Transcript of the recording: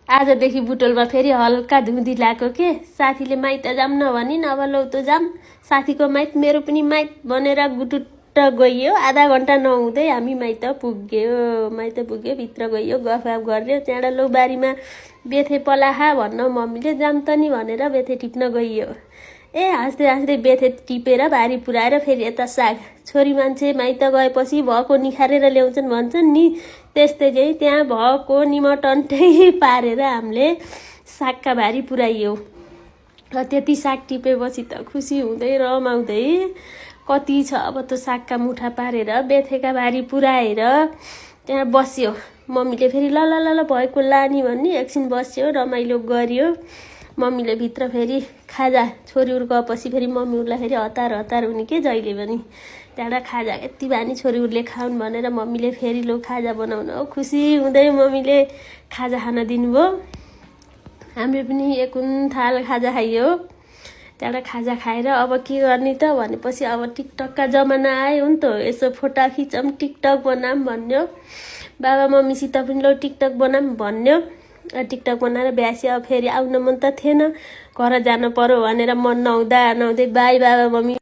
आजदेखि बुटोलमा फेरि हल्का धुँधी लाग्यो के साथीले माइत जाम नभनिन् अब लौ त जाम साथीको माइत मेरो पनि माइत भनेर गुटुट्ट गइयो आधा घन्टा नहुँदै हामी माइत पुग्यो भित्र गइयो गफाफ गर्यो त्यहाँबाट लौ बारीमा बेथे पलाखा भन्न मम्मीले जाम त नि भनेर बेथे टिप्न गइयो ए हाँस्दै हाँस्दै बेथे टिपेर बारी पुऱ्याएर फेरि यता साग छोरी मान्छे माइत गएपछि भएको निखारेर ल्याउँछन् भन्छन् नि त्यस्तै चाहिँ त्यहाँ भएको निमटन्टै पारेर हामीले सागका भारी पुऱ्याइयो त्यति साग टिपेपछि त खुसी हुँदै रमाउँदै कति छ अब त सागका मुठा पारेर बेथेका भारी पुऱ्याएर त्यहाँ बस्यो मम्मीले फेरि ल ल ल भएको लानी भन्ने एकछिन बस्यो रमाइलो गर्यो मम्मीले भित्र फेरि खाजा छोरीहरू गएपछि फेरि मम्मीहरूलाई फेरि हतार हुने के जहिले पनि त्यहाँबाट खाजा यति बानी छोरीहरूले खाउन् भनेर मम्मीले फेरि लो खाजा बनाउन खुसी हुँदै मम्मीले खाजा खान दिनुभयो हामीले पनि एकुन थाल खाजा खाइयो त्यहाँबाट खाजा खाएर अब के गर्ने त भनेपछि अब टिकटकका जमाना आयो नि त यसो फोटा खिचौँ टिकटक बनाऊँ भन्यो बाबा मम्मीसित पनि लो टिकटक बनाऊँ भन्यो टिकटक बनाएर बिहासी अब फेरि आउन मन त थिएन घर जानु पर्यो भनेर मन नहुँदै बाई बाबा मम्मी